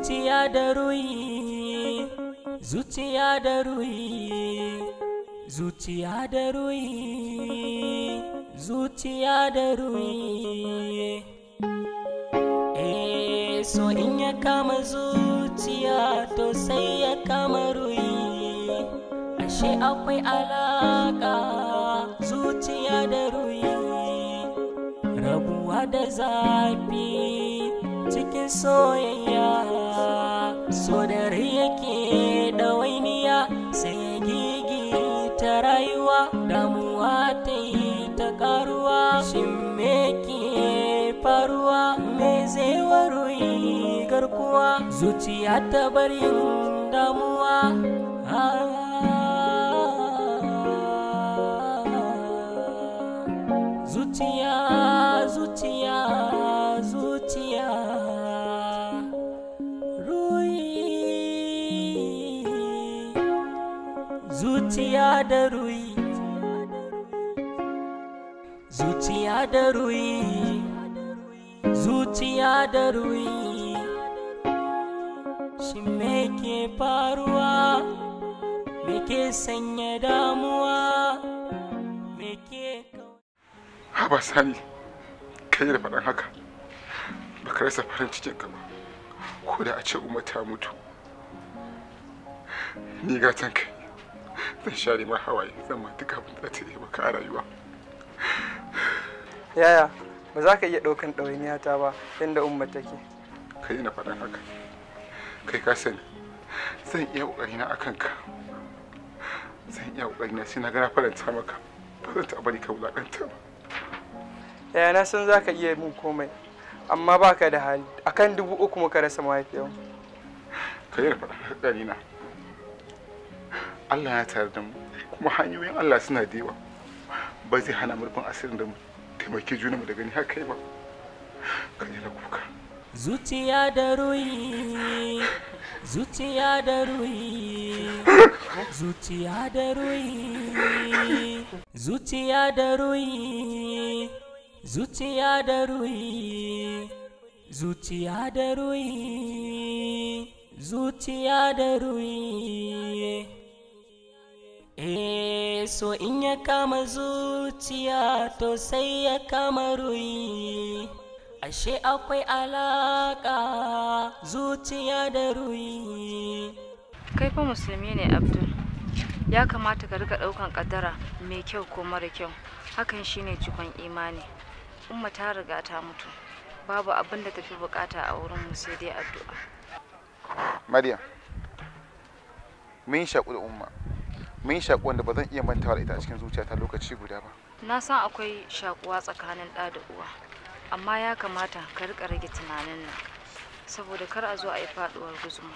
Zuciya da ruhi, zuciya da ruhi, zuciya da ruhi, zuciya da ruhi. Eh, so in ya kama zuciya to sai ya kama ruhi. Ashe akwai alaka zuciya da ruhi. Rabuwa da zafi cikin soyayya, so da rai yake ɗawainiya, sai gigi ta rayuwa, damuwa ta yi ta ƙaruwa. Shin me ke faruwa? Me zai waruyi garkuwa? Zuciya ta bar yin damuwa. Zuciya, zuciya, zuciya, ruhi, zuciya da ruhi, zuciya da ruhi, zuciya da ruhi. Shin me ke faruwa? Me ke sanya damuwa? Me ke Haba Sani, kai da faɗan haka baka rasa farin cikin ka ba, ko da a ce Umma ta mutu. Ni gatan kai, zan share ma hawaye, zan ma duk abin da ta yi maka a rayuwa. Yaya, ba za ka iya ɗaukan ɗawainiyata ba yadda Umma take. Kai na faɗan haka, kai ka sani zan iya ƙoƙarina a kanka, zan iya ƙoƙarina sai na ga na faranta maka, ba zan taɓa bari ka wulaƙanta ba. Yaya, na san za ka iya mun komai, amma ba ka da hali. Akan 3000 muka rasa mahaifiyarmu. Ka yi faɗa haƙarina. Allah ya tare da mu, kuma hanyoyin Allah suna da yawa. Ba zai hana murfin asirin da mu taimaki junanmu da gani haka ba. Ka yi na kuka. Zuciya da ruhi, zuciya da ruhi, zuciya da ruhi, zuciya da ruhi, zuciya da ruhi, zuciya da ruhi, zuciya da ruhi. Eh, so in ya kama zuciya to sai ya kama ruhi. Ashe akwai alaka zuciya da ruhi. Kai fa musulmi ne Abdul. Ya kamata ka rika ɗaukan ƙaddara mai kyau ko mara kyau. Hakan shine cikon imani. Umma ta riga ta mutu. Babu abin da tafi bukata a wurin mu sai dai addu'a. Maryam, mun shaƙu da Umma. Mun shaƙu wanda ba zan iya mantawa da ita a cikin zuciyata lokaci guda ba. Na san akwai shakuwa tsakanin ɗa da uwa, amma ya kamata ka rika rage tunanin nan, saboda kar a zo a yi faɗuwar guzuma.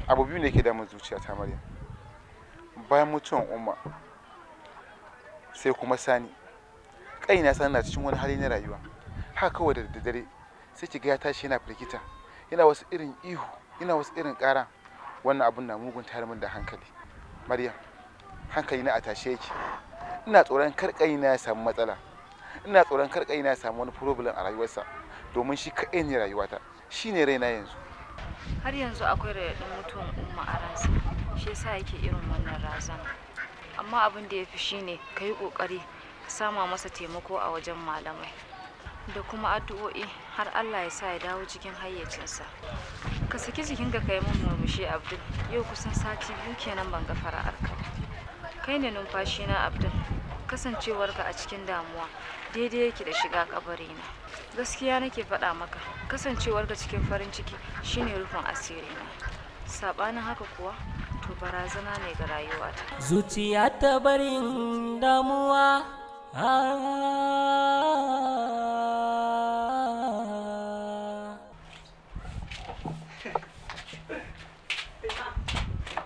Abu biyu ne ke damun zuciyata Maryam. Bayan mutuwan Umma, sai kuma Sani. Ƙaina Sani na cikin wani hali na rayuwa. Haka kawai da daddare sai ki ga ya tashi yana firgita, yana wasu irin ihu, yana wasu irin ƙara. Wannan abun na mugun tayar min da hankali. Maryam, hankali na a tashe yake. Ina tsoron kar ƙaina ya samu matsala. Ina tsoron kar ƙaina ya samu wani problem a rayuwarsa, domin shi kaɗai ne rayuwata, shi ne raina yanzu. Har yanzu akwai raɗaɗin mutuwan Umma a ransa, shi yasa yake irin wannan razana. Amma abin da ya fi shine ka yi ƙoƙari ka sama masa taimako a wajen malamai da kuma addu'o'i har Allah ya sa ya dawo cikin hayyacinsa. Ka saki jikinka ka yi min murmushi Abdul, yau kusan sati 2 kenan ban ga fara'arka ba. Kai ne numfashina Abdul, kasancewarka a cikin damuwa daidai yake da shiga kabarina. Gaskiya nake faɗa maka, kasancewarka cikin farin ciki shine rufin asirina. Saɓanin haka kuwa, to barazana ne ga rayuwata. Zuciya ta barin damuwa.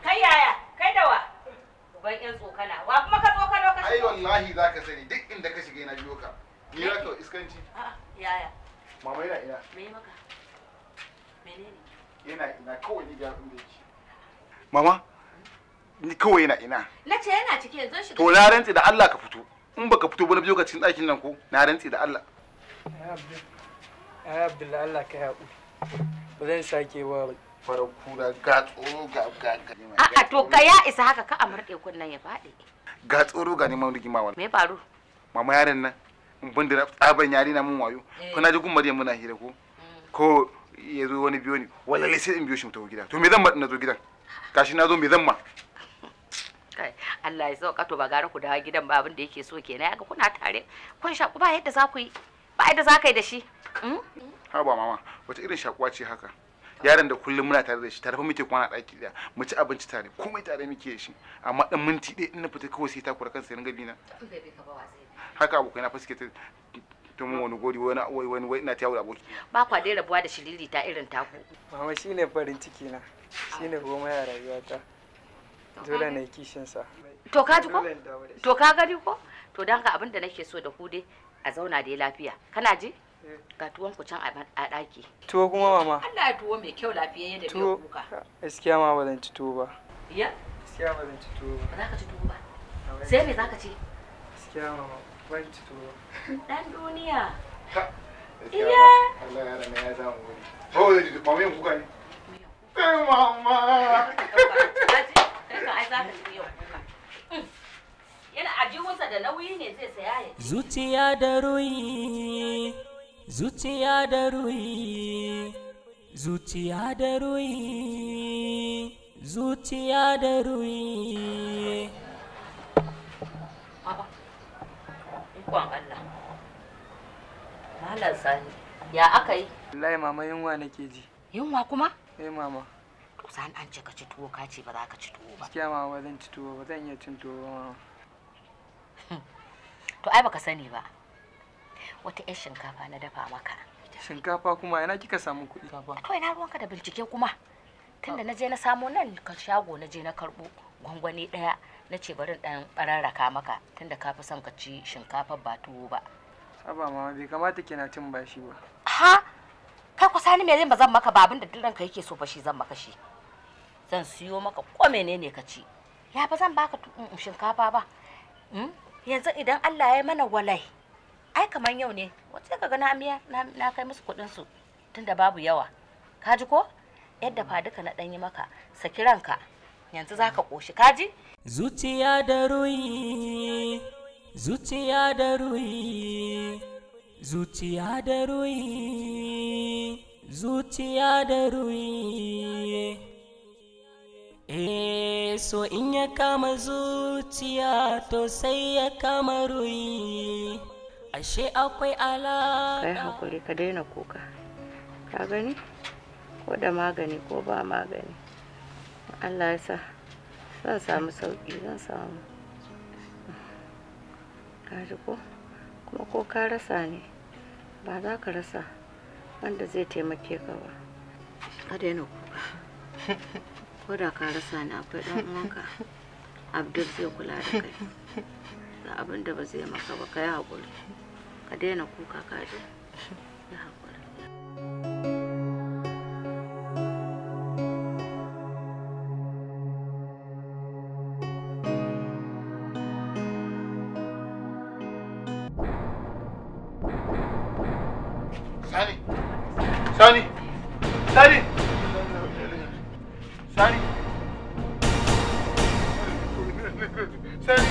Kai yaya, kai dawa. Uban yan tsokana, wa kuma ka tsokano ka Ai wallahi za ka sani duk inda ka shiga yana biyo ka. Ni za ka iskanci. A'a, yaya. Mama yana ina. Me maka? Menene? Yana ina kawai ni ga inda yake. Mama, ni kawai yana ina. Na ce yana ciki yanzu shiga. To na rantsi da Allah ka fito. In baka fito ba na biyo ka cikin ɗakin nan ko na rantsi da Allah. Ai Abdullahi, Allah ka haƙuri. Ba zan sake ba. Farar kura ga tsoro ga ga ga. A'a to ka ya isa haka ka amurɗe kunnen ya faɗi. Ga tsoro ga neman rigima wallahi. Me faru? Mama yaron nan in ban da tsaban yari na mun wayo. Ko na ji gun Maryam muna hira ko? Ko ya zo wani biyo ni wallahi sai in biyo shi mu tafi gida. To me zan ma na zo gidan? Gashi na zo me zan ma? Kai Allah ya sauka to ba gara ku dawo gidan ba abin da yake so kenan yaga kuna tare kun shaku ba yadda za ku yi ba yadda za ka yi da shi. Ha ba mama wata irin shakuwa ce haka? Yaron da kullum muna tare da shi tare fa muke kwana ɗaki ɗaya mu ci abinci tare komai tare muke da shi amma dan minti ɗaya in na fita kawai sai takura kansa ya ringa bina. Haka abokai na fa suke ta mun wani gori wani wani wai ina ta yawo da aboki. Ba kwa dai rabuwa da shiriri ta irin taku. Mama shine farin ciki na shine komai a rayuwata. Dole na yi kishin sa. To ka ji ko? To ka gani ko? To dan ka abin da nake so da ku dai a zauna dai lafiya. Kana ji? Ga tuwon ku can a ɗaki. Tuwo kuma mama? Allah ya tuwo mai kyau lafiyayye da miyar kuka. Gaskiya ma ba zan ci tuwo ba. Ya? Gaskiya ba zan ci tuwo ba. Ba za ka ci tuwo ba. Sai me za ka ci? Gaskiya mama ban ci tuwo ba. Dan duniya. Iya. Allah ya rana ya samu wuri. Oh, mama yin kuka ne. Sai mama. Kai ka ai za ka ci miyar kuka. Yana ajihunsa da nauyi ne zai saya ya ci. Zuciya da ruhi, zuciya da ruhi, zuciya da ruhi, zuciya da ruhi. A'a, ikon Allah. Malam Sani, ya aka yi? Wallahi mama yunwa nake ji. Yunwa kuma? Eh mama. To Sani an ce ka ci tuwo ka ce ba za ka ci tuwo ba. Gaskiya mama ba zan ci tuwo ba zan iya cin tuwo ba mama. To ai baka sani ba. Wata 'yar shinkafa na dafa maka. Shinkafa kuma ina kika samu kuɗi? To ina ruwanka da bincike kuma. Tunda na je na samo nan ka shago na je na karɓo gwangwani ɗaya na ce bari ɗan ɓararraka maka tunda ka fi son ka ci shinkafa ba tuwo ba. Haba mama bai kamata kina cin bashi ba. Ha? Kai ku Sani me zan ba zan maka ba abin da duk ranka yake so fa shi zan maka shi. Zan siyo maka ko menene ka ci. Ya ba zan baka shinkafa ba. Yanzu idan Allah ya mana walai ai kaman yau ne wacce ka ga na miya na kai musu kuɗin su tunda babu yawa ka ji ko yadda fa duka na ɗanyi maka saki ranka yanzu zaka koshi ka ji. Zuciya da ruhi, zuciya da ruhi, zuciya da ruhi, zuciya da ruhi. Eh so in ya kama zuciya to sai ya kama ruhi. Ashe akwai alaƙa. Kai hakuri ka daina kuka. Ka gani? Ko da magani ko ba magani. Allah ya sa zan samu sauƙi zan samu. Ka ji ko? Kuma ko ka rasa ne ba za ka rasa wanda zai taimake ka ba. Ka daina kuka. Ko da ka rasa ni akwai ɗan uwanka Abdul zai kula da kai. Ga abin da ba zai maka ba ka yi haƙuri. Ka daina kuka ka ji. Yi haƙuri. Sani! Sani! Sani! Sani! Sani!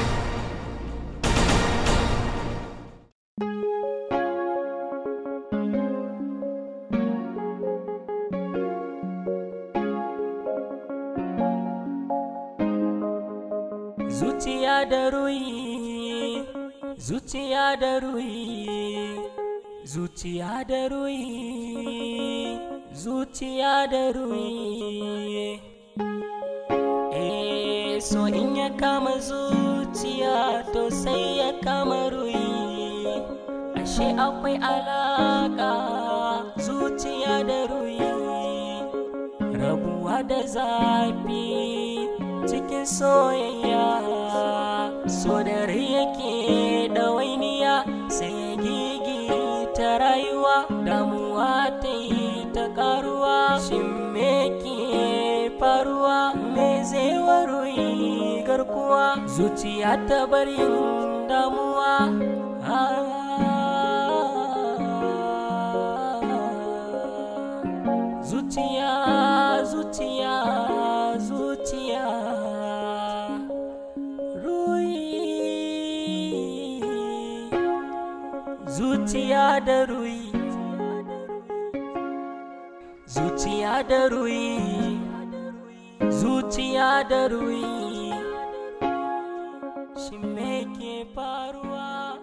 Zuciya da ruhi, zuciya da ruhi, zuciya da ruhi, zuciya da ruhi. Eh so in ya kama zuciya to sai ya kama ruhi. Ashe akwai alaƙa zuciya da ruhi. Rabuwa da zafi cikin soyayya so da rai yake ɗawainiya sai gigi ta rayuwa damuwa ta yi ta karuwa. Shin me ke faruwa me zai waroyi garkuwa zuciya ta bar yin damuwa. Zuciya zuciya. Zuciya, zuciya, ruhi, zuciya da ruhi, zuciya da ruhi, zuciya da ruhi. Shi me ke faruwa?